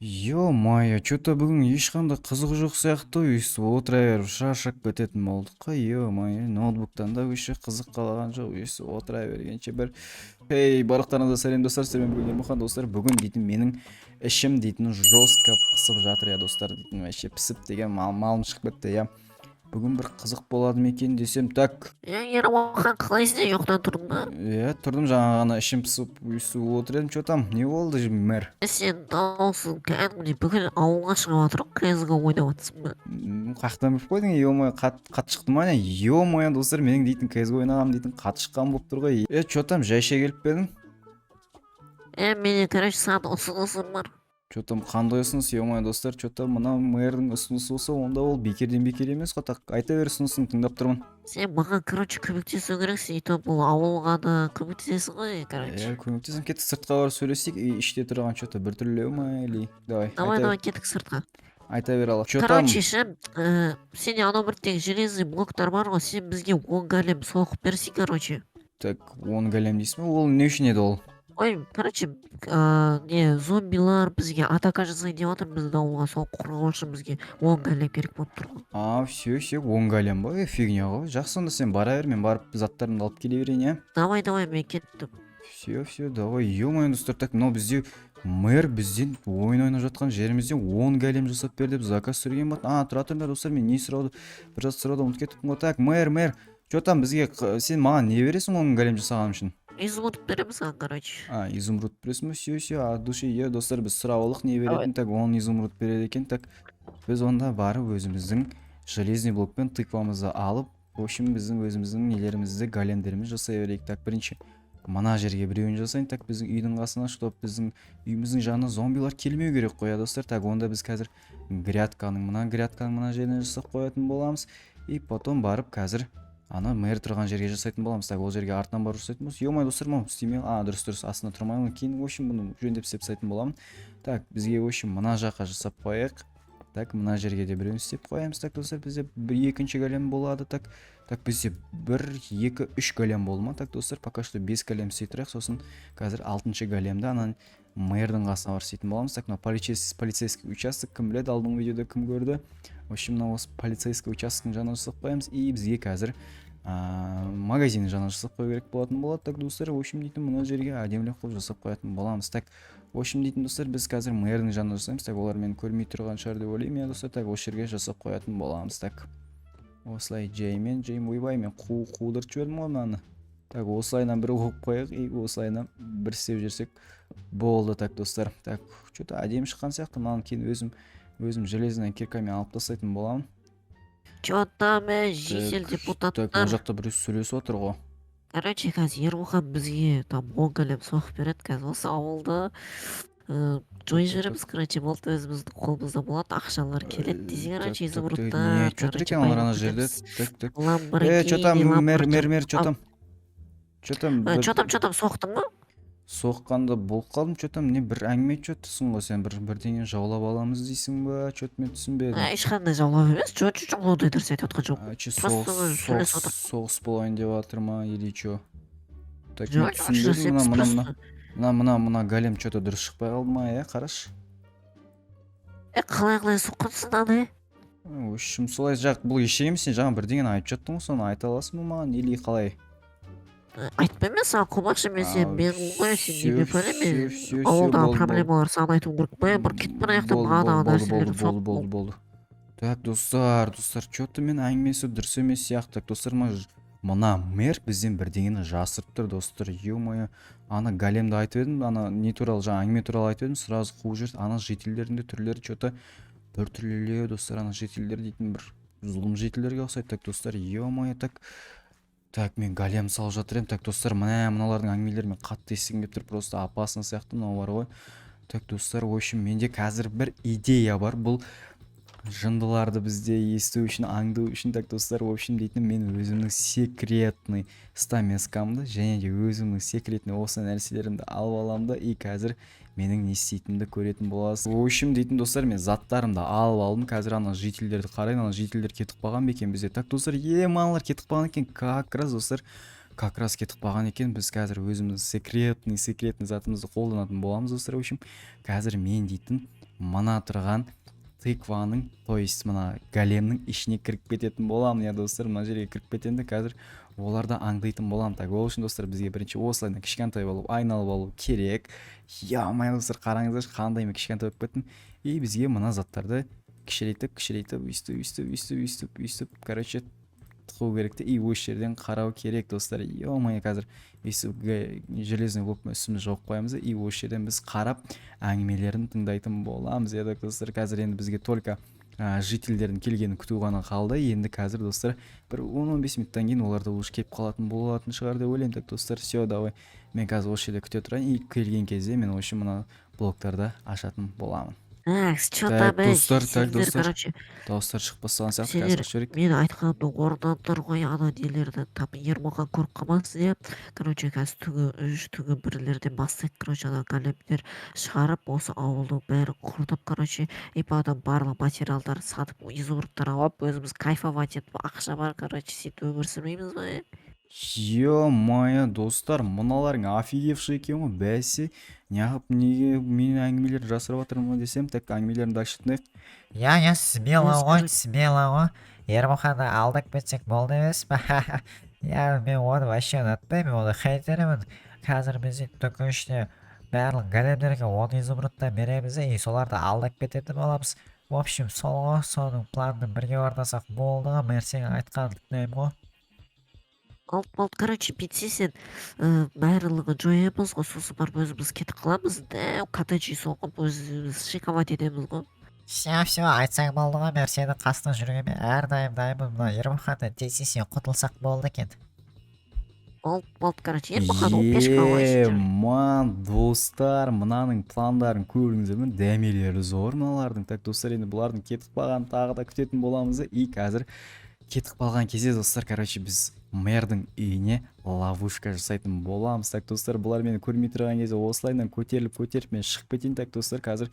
Ё-моё, чё-то бүгін ешқандай қызығы жоқ сияқты ғой, өйстіп отыра беріп шаршап кететін болдық қой. Ё-моё, ноутбуктан да вообще қызық қалаған жоқ, өйстіп отыра бергенше бір. Эй, барлықтарыңызға сәлем, достар, сіздермен бүгін Ермұхан, достар. Бүгін дейтін менің ішім дейтін жестко пысып жатыр, иә, достар, дейтін вообще пісіп деген малым шығып кетті, иә. Бүгін бір қызық болады ма екен десем, так. Е, Ермұхан, қалайсың? Ұйқыдан тұрдың ба? Иә, тұрдым, жаңа ғана ішім пысып, өйстіп отыр едім. Чё там, не болды, мэр? Сен дауысың кәдімгідей бүкіл ауылға шығып жатыр ғой. КСГО ойнап жатырсың ба? Қаяқтан біліп қойдың, ё-моё, қатты шықты ма, не? Ё-моё, достар, менің дейтін КСГО ойнағаным дейтін қатты шыққан болып тұр ғой. Е, чё там, жайша келіп пе едің? Е, менде, короче, саған ұсынысым бар. Чё там, қандай ұсыныс? Ё-моё, достар, чё-то мына мэрдің ұсынысы болса, онда ол бекерден бекер емес қой. Так, айта бер ұсынысын, тыңдап тұрмын. Сен маған, короче, көмектесу керексің, и то бұл ауылға да көмектесесің ғой, короче. Иә, көмектесем. Кеттік, сыртқа барып сөйлесейік. И іште тұрған чё-то біртүрлі ма или? Давай. Давай. Айта Давай, бер. Кеттік сыртқа. Айта бер, ал, чё там? Короче, ше, сенде анау бірдегі железный блоктар бар ғой, сен бізге 10 голем соғып берсең, короче. Так, 10 голем дейсің ба? Ол не үшін еді ол? Ой, короче, не, зомбилар бізге атака жасайын деп жатыр біздің ауылға, сол қорғау үшін бізге 10 голем керек болып тұр ғой. А, все, все, 10 голем ба? Е, фигня ғой. Жақсы, онда сен бара бер, мен барып заттарымды алып келе берейін, иә. Давай, давай, мен кеттім. Все, все, давай. Ё-моё, достар, так, мынау бізде мэр бізден ойын ойнап жатқан жерімізден 10 голем жасап бер деп заказ түсірген болатын. А, тұра тұрыңдар, достар, мен не сұрауды, бір зат сұрауды ұмытып кетіппін ғой. Так, мэр, мэр, чё там, бізге сен маған не бересің 10 голем жасағаным үшін? Изумруд беремін саған, короче. А, изумруд бересің ба? Все, все, от души. Иә, достар, біз сұрап алдық не беретінін. Так, 10 изумруд береді екен. Так, біз онда барып өзіміздің железный блок пен тыквамызды алып, в общем, біздің өзіміздің нелерімізді, големдерімізді жасай берейік. Так, бірінші мына жерге біреуін жасайын. Так, біздің үйдің қасына, чтобы біздің үйіміздің жанына зомбилар келмеу керек қой, иә, достар. Так, онда біз қазір грядканың мына жеріне жасап қоятын боламыз и потом барып қазір ана мэр тұрған жерге жасайтын боламыз. Так, ол жерге артынан барып жасайтын болсақ, ё, достар, мынау істемей. А, дұрыс, дұрыс, астында тұрмаймын. Кейін, в общем, бұны жөндеп істеп тастайтын боламын. Так, бізге, в общем, мына жаққа жасап қояйық. Так, мына жерге де біреуін істеп қоямыз. Так, достар, бізде бір екінші голем болады. Так, так, бізде бір, екі, үш голем болды ма? Так, достар, пока что бес голем істей тұрайық, сосын қазір алтыншы големді ана мэрдің қасына барып істейтін боламыз. Так, мынау полицейский участок, кім біледі, алдыңғы видеода кім көрді? В общем, мынау осы полицейский участоктың жанына жасап қоямыз и бізге қазір магазиннің жанына жасап қою керек болатын болады. Так, достар, в общем дейтін, мына жерге әдемілеп қылып жасап қоятын боламыз. Так, в общем дейтін, достар, біз қазір мэрдің жанына жасаймыз. Так, олар мені көрмей тұрған шығар деп ойлаймын, иә, достар. Так, осы жерге жасап қоятын боламыз. Так, осылай жаймен жаймен. Ойбай, мен қудырып жібердім ғой мынаны. Так, осылайынан бір қойып қояйық и осылайынан бір істеп жіберсек болды. Так, достар, так, чё-то әдемі шыққан сияқты. Мынаны кейін өзім железный киркамен алып тастайтын боламын. Чё там, е, житель, Так, так, мына депутаттар? жақта біреу сөйлесіп отыр ғой. Короче, қазір Ермұхан бізге там 10 голем соғып береді, қазір осы ауылды жойып жібереміз, короче, болды, өзіміздің қолымызда болады, ақшалар келеді десең, Так, короче, так, так, не изумрудтар, айтып жатыр короче, екен олар ана байлап жерде? кетеміз. Так, так, е, чё там, Ламборгини, мэр, мэр, мэр, чё Ау. там, чё там? Чё там, чё там, соқтың ба? Соққанда болып қалдым. Чё там, не бір әңгіме айтып жатырсың ғой сен, бір бірдеңе жаулап аламыз дейсің ба? Чё-то мен түсінбедім. Ешқандай жаулап емес, жо, жо, жаулаудай нәрсе айтып жатқан жоқпын. А, че, Просто соғыс, сөйлесіп соғыс, отырмын. соғыс болайын деп жатыр ма или чё? Так, мен Жоқ, түсінбедім. Мына, мына, мына, просто. мына голем чё-то дұрыс шықпай қалды ма, иә? Қарашы. Е, қалай соққансың аны, е? В общем, солай жақ. Бұл ештеңе емес, сен жаңа бірдеңені айтып жаттың ғой, соны айта аласың ба маған или қалай? Айтпаймын мен саған, қумақшы, мен сен мен ғой, сен Всё, неме бәле, всё, мен всё, всё, ауылдағы болды, болды. проблемалар саған айтуым керек па? Бір кетіп бара жақтан Болды, бағанағы болды, болды, нәрселерді болды, соғып. болды, болды. Так, достар, достар, чё-то мен әңгімесі дұрыс емес сияқты. Так, достар, мына мэр бізден бірдеңені жасырып тұр, достар. Ё-моё, ана големді айтып едім, ана не туралы, жаңа әңгіме туралы айтып едім, сразу қуып жіберді. Ана жительдердің де түрлері чё-то біртүрлілеу, достар. Ана жительдер дейтін бір зұлым жительдерге ұқсайды. Так, достар, ё-моё, так, так, мен голем салып жатыр едім. Так, достар, міне, мыналардың әңгімелерін мен қатты естігім келіп тұр, просто опасно сияқты мынау бар ғой. Так, достар, в общем, менде қазір бір идея бар бұл жындыларды бізде есту үшін, аңду үшін. Так, достар, в общем дейтін, мен өзімнің секретный стамескамды және де өзімнің секретный осы нәрселерімді алып аламын да и қазір менің не істейтінімді көретін боласыз. В общем дейтін, достар, мен заттарымды алып алдым. Қазір ана жительдерді қарайын, ана жительдер кетіп қалған ба екен бізде? Так, достар, е, мыналар кетіп қалған екен как раз, достар, как раз кетіп қалған екен. Біз қазір өзіміздің секретный затымызды қолданатын боламыз, достар. В общем, қазір мен дейтін Мына тұрған тыкваның, то есть мына големнің ішіне кіріп кететін боламын, иә, достар. Мына жерге кіріп кетемін де, қазір оларды аңдитын боламын. Так, ол үшін, достар, бізге бірінші осылай кішкентай болып айналып алу керек. Ё-моё, достар, қараңыздаршы, қандай мен кішкентай болып кеттім. И бізге мына заттарды кішірейтіп, кішірейтіп, өйстіп, өйстіп, өйстіп, өйстіп, өйстіп, короче, тығу керек те, и осы жерден қарау керек, достар. Ё-моё, қазір өйстіп железный блокпен үстімізді жауып қоямыз да, и осы жерден біз қарап, әңгімелерін тыңдайтын боламыз, иә. Достар, қазір енді бізге только жительдердің келгенін күту ғана қалды. Енді қазір, достар, бір 10-15 минуттан кейін олар да уже келіп қалатын болатын шығар деп ойлаймын. Так, достар, все, давай, мен қазір осы жерде күте тұрайын, и келген кезде мен, в общем, мына блоктарды ашатын боламын. Так, че Так, там, ей, достар, так, сендер, достар. Короче, Дауыстар шығып бастаған сияқты, сендер қазір ашып жіберейік. Мен айтқанымды орындаңдар ғой, ана нелерді там Ермұхан көріп қалмасын, иә. Короче, қазір түнгі 3, түнгі 1-лерден бастайық, короче, ана големдер шығарып, осы ауылдың бәрін құртып, короче, и потом барлық материалдарды сатып, изумрудтар алып, өзіміз кайфовать етіп, ақша бар, короче, сөйтіп өмір сүрмейміз ба, е? Ё-моё, достар, мыналарың офигевший екен ғой, бәсе. Неғып, неге менің әңгімелерді жасырып жатырмын десем. Так, әңгімелерін дальше тыңдайық. Иә, смело Өз ғой, смело ғой. Ермұханды алдап кетсек болды емес па? Иә, мен оны вообще ұнатпаймын, мен оны хейтермін. Қазір біз түнгі 3-те барлық големдерге 10 изумрудтан береміз де, и соларды алдап кететін боламыз. В общем, сол ғой, соның планын бірге орындасақ болды ғой. Мен сенің айтқаныңды тыңдаймын ғой. Болды, болды, короче, бүйтсе, сен барлығын жоямыз ғой, сосын барып өзіміз кетіп қаламыз, дәу коттедж үй соғып, өзіміз шиковать етеміз ғой. Все, все, айтсаң болды ғой. Мен сенің қасында жүргенге әрдайым дайынмын. Мына Ермұханнан тез сен құтылсақ болды екен. Болды, болды, короче, Ермұхан ол пешка ғой. Ема, достар, мынаның пландарын көрдіңіздер ме? Дәмелері зор мыналардың. Так, достар, енді бұлардың кетіп қалғанын тағы да күтетін боламыз да, и қазір кетіп қалған кезде, достар, короче, біз мэрдің үйіне ловушка жасайтын боламыз. Так, достар, бұлар мені көрмей тұрған кезде осылайынан көтеріліп, көтеріліп мен шығып кетейін. Так, достар, қазір,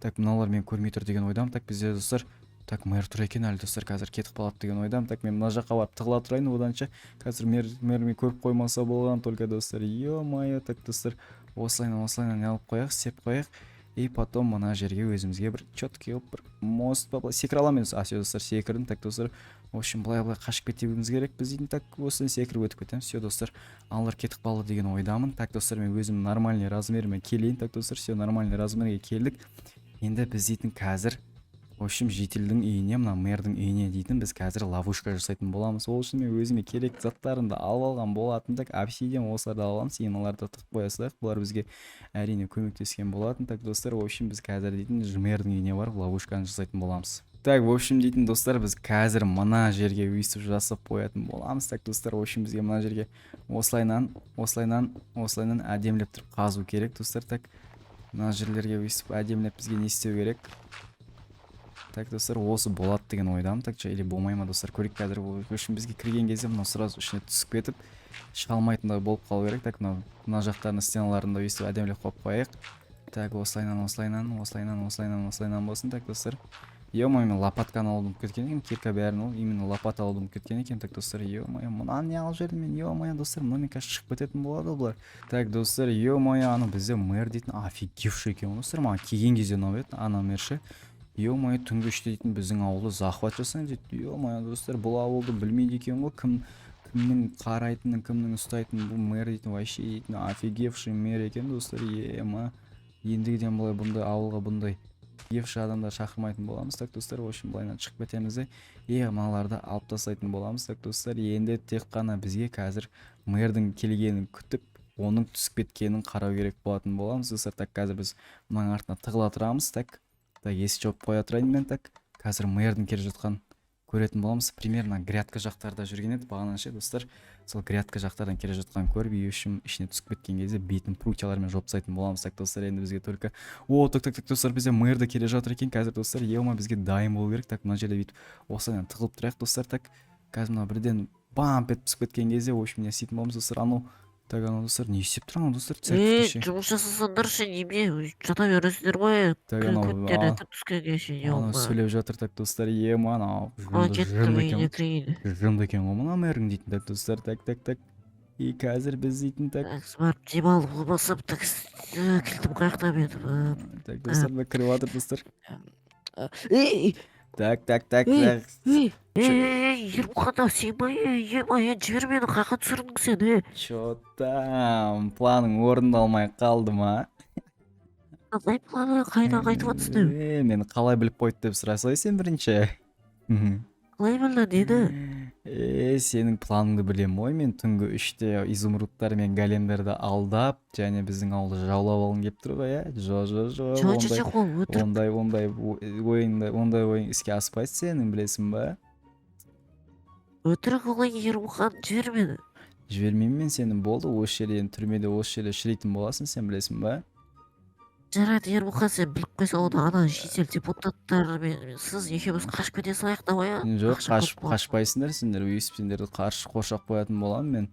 так, мыналар мені көрмей тұр деген ойдамын. Так, бізде, достар, так, мэр тұр екен әлі, достар, қазір кетіп қалады деген ойдамын. Так, мен мына жаққа барып тығыла тұрайын оданша. Қазір мэр мені көріп қоймаса болған только, достар. Ё-моё, так, достар, осылайынан, осылайынан не алып қояйық, істеп қояйық, и потом мына жерге өзімізге бір четкий қылып бір мост па, былай секіре аламын мен. А, все, достар, секірдім. Так, достар, в общем, былай, былай қашып кетуіміз керек біз дейтін. Так, осыдан секіріп өтіп кетеміз. Все, достар, аналар кетіп қалды деген ойдамын. Так, достар, мен өзім нормальный размеріме келейін. Так, достар, все, нормальный размерге келдік. Енді біз дейтін қазір, в общем, жительдің үйіне, мына мэрдің үйіне дейтін біз қазір ловушка жасайтын боламыз. Ол үшін мен өзіме керекті заттарымды алып алған болатын. Так, обсидиан, осыларды алып аламыз и мыналарды тығып қоя салайық. Бұлар бізге, әрине, көмектескен болатын. Так, достар, в общем, біз қазір дейтін мэрдің үйіне барып ловушканы жасайтын боламыз. Так, в общем, дейтін, достар, біз қазір мына жерге өйстіп жасап қоятын боламыз. Так, достар, в общем, бізге мына жерге осылайынан, осылайынан, осылайынан әдемілеп тұрып қазу керек, достар. Так, мына жерлерге өйстіп әдемілеп бізге не істеу керек? Так, достар, осы болады деген ойдамын. Так, или болмай ма, достар, көрейік қазір. В общем, бізге кірген кезде мынау сразу ішіне түсіп кетіп, шыға алмайтындай болып қалу керек. Так, мынау мына жақтарының стеналарын да өйстіп әдемілеп қойып қояйық. Так, осылайынан, осылайынан, осылайынан, осылайынан, осылайынан болсын. Так, достар, ё-моё, мен лопатканы алуды ұмытып кеткен екенмін. Кирка, бәрін алып, именно лопата алуды ұмытып кеткен екенмін. Так, достар, ё-моё, мынаны не алып жібердім мен? Ё-моё, достар, мынамен қазір шығып кететін болады ғой бұлар. Так, достар, ё-моё, ана бізде мэр дейтін офигевший екен ғой, достар. Маған келген кезде ұнап еді ана мэр ше. Ё-моё, түнгі 3-те дейтін біздің ауылды захват жасаймыз дейді. Ё-моё, достар, бұл ауылды білмейді екен ғой, кім кімнің қарайтынын, кімнің ұстайтынын. Бұл мэр дейтін вообще дейтін офигевший мэр екен, достар. Ема, ендігіден былай бұндай ауылға бұндай офигевший адамдар шақырмайтын боламыз. Так, достар, в общем, былайынан шығып кетеміз де, и мыналарды алып тастайтын боламыз. Так, достар, енді тек қана бізге қазір мэрдің келгенін күтіп, оның түсіп кеткенін қарау керек болатын боламыз, достар. Так, қазір біз мынаның артына тығыла тұрамыз. Так, так, есік жауып қоя тұрайын мен. Так, қазір мэрдің келе жатқанын көретін боламыз. Примерно грядка жақтарда жүрген еді бағана ше, достар. Сол грядка жақтардан келе жатқанын көріп, и общем, ішіне түсіп кеткен кезде бетін прутьялармен жауып тастайтын боламыз. Так, достар, енді бізге только, о, так, так, так, достар, бізде мэр де келе жатыр екен қазір, достар. Ё, бізге дайын болу керек. Так, мына жерде бүйтіп осылайынан тығылып тұрайық, достар. Так, қазір мына бірден бамп етіп түсіп кеткен кезде, в общем, не істейтін боламыз, достар? Анау, так, анау, достар, не істеп тұр анау, достар, Ей, церковьте ше? Жұмыс жасасаңдаршы, неме жата бересіңдер ғой? Так, анау Көттеріне түк түскенге шейін, анау ё. сөйлеп жатыр. Так, достар, ема, анау А, жынды, кеттім жынды екен үйіне ғой. кірейін. Жынды екен ғой мына мэрің дейтін. Так, достар, так, так, так. И қазір біз дейтін, так. Так, барып демалып болмасам, так, кілтім қаяқта менің? Так, достар, мына кіріп жатыр, достар. Ей! Так, так, так. Ей! Так. Ей, ей, ей, Ермұхан, сен ба? Ей, ей, жібер мені, қаяққа түсірдің сен, ей? Че там, планың орындалмай қалды ма? Қандай планы, қайдан айтып жатырсың, ей? Е, мені қалай біліп қойды деп сұрасай сен бірінші. Қалай білдің нені? Е, сенің планыңды білемін ғой мен. Түнгі 3-те изумрудтар мен големдерді алдап және біздің ауылды жаулап алғың келіп тұр ғой, иә? Жо, жо, жо. Жоқ, Ондай жоқ, ол өтірік. Ондай ойын, ондай ойын іске аспайды сенің, білесің ба? Өтірік олай, Ермұхан, жібер мені. Жібермеймін мен сені, болды. Осы жерде енді, түрмеде, осы жерде шіритін боласың сен, білесің ба? Жарайды, Ермұхан, сен біліп қойсаң, оны ана жедел депутаттармен сіз екеуміз қашып кете салайық, давай, а? Жоқ. Ақша көп Қашып болады. Қашпайсыңдар сендер өйстіп. Сендерді қарсы қоршап қоятын боламын мен.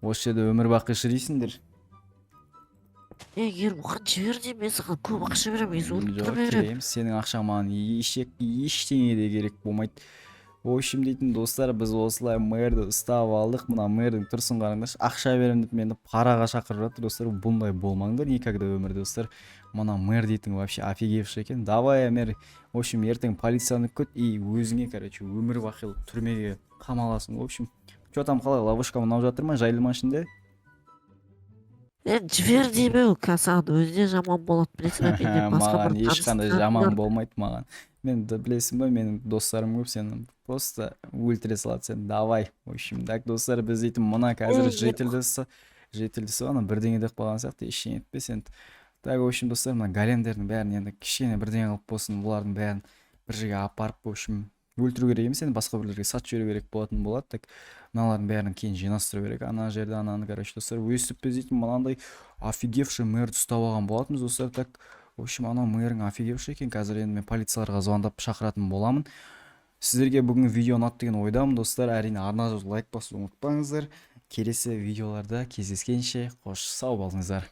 Осы жерде өмір бақи шірисіңдер. Ей, Ермұхан, жібер деймін, мен саған көп ақша беремін, изумрудтар Жоқ, беремін. керек емес сенің ақшаң маған, ештеңе де керек болмайды. В общем дейтін, достар, біз осылай мэрді ұстап алдық. Мына мэрдің тұрсын қараңдаршы, ақша беремін деп мені параға шақырып жатыр. Достар, бұндай болмаңдар никогда өмірде. Достар, мына мэр дейтін вообще офигевший екен. Давай, мэр, в общем, ертең полицияны күт и өзіңе, короче, өмір бақи түрмеге қамаласың. В общем, че там, қалай, ловушка ұнап жатыр ма, жайлы ма ішінде? Е, жібер деймін ау, қазір саған өзіне жаман болады, білесің бе? Менде басқа Маған бір ешқандай таныстарым жаман бар. болмайды маған. Мен білесің ба, менің достарым көп, сені просто өлтіре салады сені. Давай, в общем, так, достар, біз дейтін мына қазір Ей, жительді ана бірдеңе деп қалған сияқты, ештеңе етпес енді. Так, в общем, достар, мына големдердің бәрін енді кішкене бірдеңе қылып болсын, бұлардың бәрін бір жерге апарып, в общем, өлтіру керек емес енді, басқа біреулерге сатып жіберу керек болатын болады. Так, мыналардың бәрін кейін жинастыру керек ана жерде ананы. Короче, достар, өйстіп біз дейтін мынандай офигевший мэрді ұстап алған болатынбыз, достар. Так, в общем, анау мэрің офигевший екен. Қазір енді мен полицияларға звондап шақыратын боламын. Сіздерге бүгінгі видео ұнады деген ойдамын, достар. Әрине, арна жазып, лайк басуды ұмытпаңыздар. Келесі видеоларда кездескенше, қош сау болыңыздар.